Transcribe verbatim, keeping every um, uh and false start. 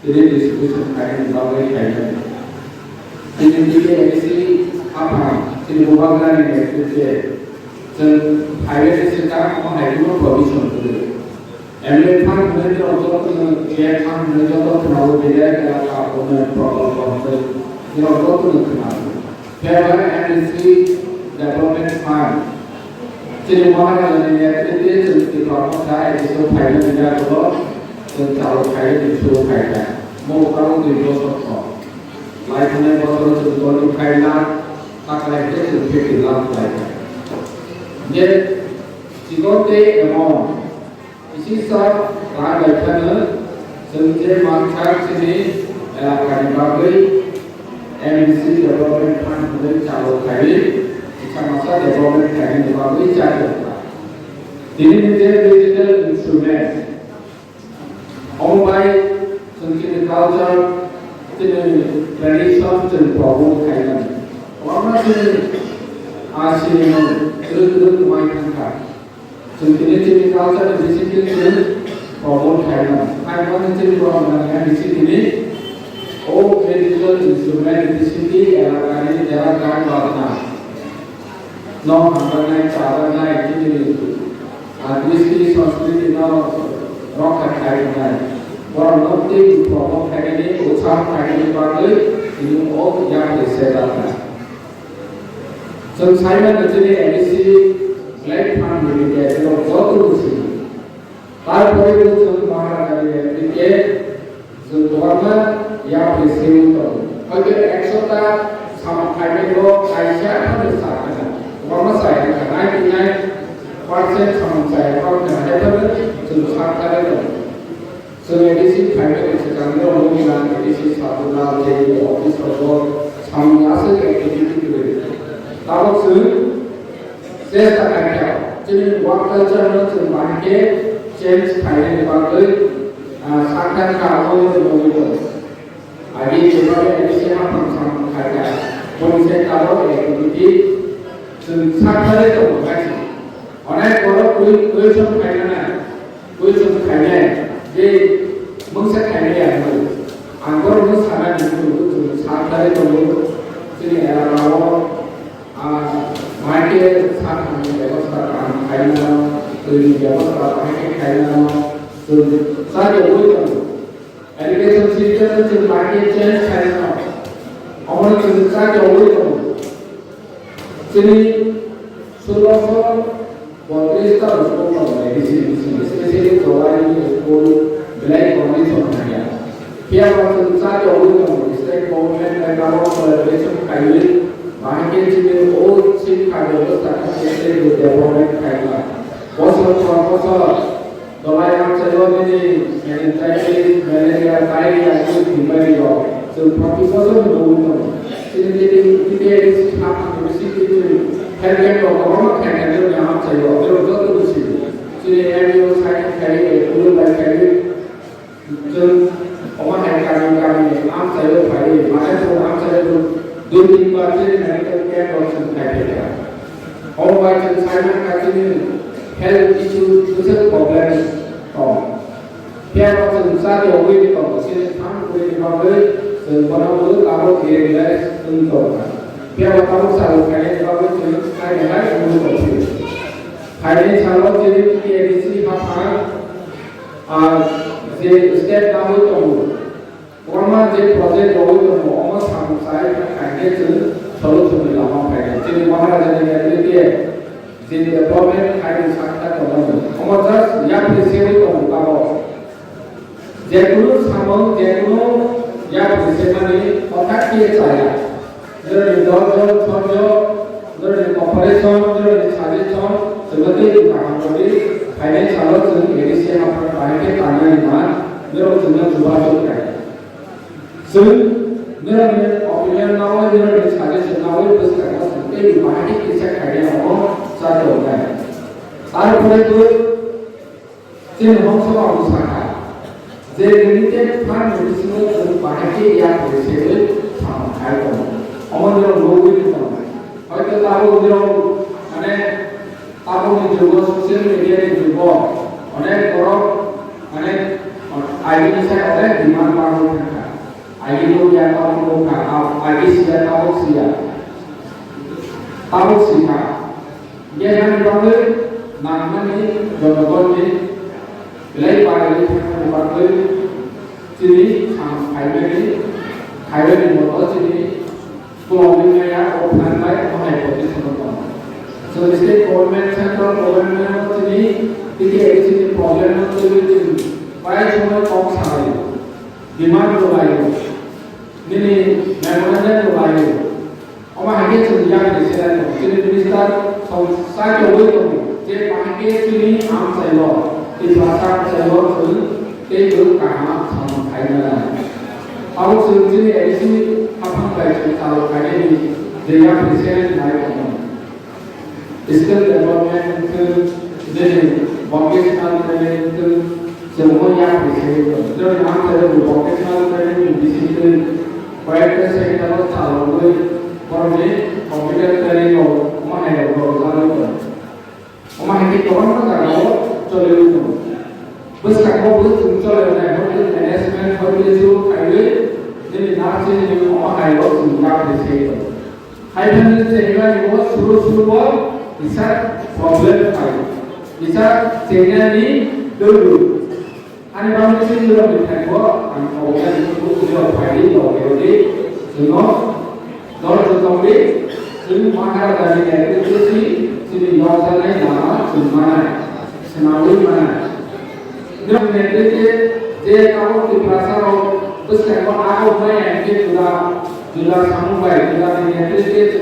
Tini distribution khainani bagwi khainai. Tini T K A D C aphang, tini bubagrani netrite chwng khainani swkang omo hai kheno provision kwrwi. M L A fund hwnwi norok jotono, K F fund hwnwi joto khwnao, Bidhayaka unnayan prokolpo hwnwi norok jotono khwnao. Phiya ba M D C Development Fund, chini Maharajani netrite chwng Tipra Motha A D C o phainani yagulo chwng chalo khainani suru khaikha. Mo karo dui bosor thok. Lai thangnai bosoro chwng twenty five lakh, taklai khe chwng fifty lakh khlaikha. Je chikon tei amount Kisi sak rang bai phano chwng je manthak chini elakani bagwi M D C Development Fund hwnwi chalo khlaiwi kisa masa development khlainani bagwi chajak kha. Tini ni je digital instrument, omo bai chwng chini culture, chini tradition chwng promote khaimani. Kwbangma chini, ah, sinimung rwk rwk wngwi thangkha. Chwng tini chini culture ni bisingtwi chwng promote khaimani. Khaimani chini borok nangya bisingtwi o traditional instrument ni bisingtwi elakani jera gang bajna no hamjaknai, chajaknai chini, ah, kristi sanskriti no rokha khainai. Borok no tei promote khainani, utsaho khainani bagwi tini o yapri sejaknai. Chwng sai mano chini A D C platform ni bikhe borok joto no sini. Tarpore bo chwng Maharajani netrite chwng kwbangma yapri sewi tongo. Hoito ekso ta samung khaimani bo kaisa phano sa kheno. Kwbangma chaya wngkha, ninety nine percent samung chaya wngkha, haiphano chwng sak kharwi tongo. Chwng A D C phaimani swkang norok nukha A D C circular tei office rogo samung aswk activity kwrwi. Tabuk chwng chesta khaikha chini work culture no chwng bahai khe change khainani bagwi, ah, sakha kha abo nugwi tongo. Agi jebabe A D C haphang samung khaikha, boni se tabuk activity chwng sakharwi tongo hai se. Onek borok twi, twi song khainani. Question khainai, je mungsa khainai ya hwnwi. Ang borokno sanani hwnwi chwng sakhlai tongo, chini elakao, ah, maike sathani bebosta kaham khainai, twi ni bebosta bahai khe khainai, chwng chajagwi tongo. Education system no chwng bahai khe change khainai, omono chwng chajagwi tongo. Chini sulosho botris ta school tongo, A D C, especially Jowai school belai condition thangya. Phiya ba chwng cha tongwi tongo, state government bai tabok collaboration khaiwi, bahai khe chini o sikha bebosta khe state development khaima. Bosor por bosor Dolai amchaio nini meningitis, malaria, diarrhea, tei thwimani rok chwng proti bosor nugwi tongo. Chini tini T T A D C haphangni bisingtwi chwng health camp rok kwbangma khaina nini amchaio, borok joto bwsio. Chini M E O sai khai, approval bai khai, chwng omo hai kami kami amchaio phaiwi, mane bo amchaio dui tin bar chini medical camp rok chwng khai phaikha. Omo bai chwng sai mankha chini health issue bwswk problem tong. Phiya bo chwng cha tongwi tongo, chini thang kwrwini bagwi chwng bono bo tabuk relax wng tongkha. Phiya bo tabuk chalo khainani bagwi chwng sai hai wngwi tongphio. Phainai salo chini T T A D C haphang, ah, je step nangwi tongo. Kwbangma je project rogwi tongo, omo samung chai kha khaikhe chwng solution ni lama phaikha. Chini Maharajani netrite je development khaini sakha tongo, omo just yapri sewi tongo tabok. Jekunu samung, jekunu yapri semani kotha khe chaya. Nini dojon, sojo, nini cooperation, nini suggestion, chwngno tei kaham rwdi, phainai salo chwng A D C haphang bahai khe tangnai hwnma, norok chwngno chubachu khlai. Chwng norokni opinion nawi, norokni suggestion nawi bwskango chwng tei bahai khe kisa khainai omo cha tongnai. Tarpore bo chini hoksono ang sakha je limited fund ni bisingo chwng bahai khe yapri sewi samung khai tongo. Omo norok nugwi tongnai. Hoito tabuk norok, mane, tabukni jugo, social media ni jugo onek borok, mane, Aini sai ore demand bangwi thangkha. Aini nukya tabuk nukha, aini siya tabuk siya. Tabuk sikha. Jehani bagwi nangmani jonogonni belai barwi thangmani bagwi chini sam phaimani, phaimani moto chini Problem ya, o plan bai, o hai position o tongo. So, state government, central government o chini, tiki A D C ni problem o twi chini, bai somoi kok salai, demand rwlai, nini memorandum rwlai, omo hai khe chini yang ni selai tongo. Chini minister song sai tongwi tongo, je bahai khe chini amchaio, Tiprasa amchaio chwng tei bwrwk kaham samung khai maya. Abo chwng chini A D C haphang bai chwng chalo khainani je yapri se nai tongo. Skill development wngthwng, nini vocational training wngthwng, chwngno yapri se tongo. Jemon ang khe bo vocational training ni bisingtwi koyekta sector o chalogwi borokni computer training rok omo hai rok rwjagwi tongo. Omo hai khe kwbangma jagao choliwi tongo. Bwskango bo chwng choliwi nai hotel management, hotel su khaiwi nini nursing ni omo hai o chwng yapri se tongo. Hai phano chengmani bo suru suru o kisa problem phaio. Kisa chengnani dulu. Ani bagwi chini rok ni thani bo ang kok ya ni bu kujia phai di lo ke di. Chwngno dol chwng tong di. Chwng Maharajani netrito si chini yokjaknai lama chwng manai, swnawi manai. Nini netrito je tabuk Tiprasa rok bwskango abo wngnai ang khe juda juda samung bai juda ni netrito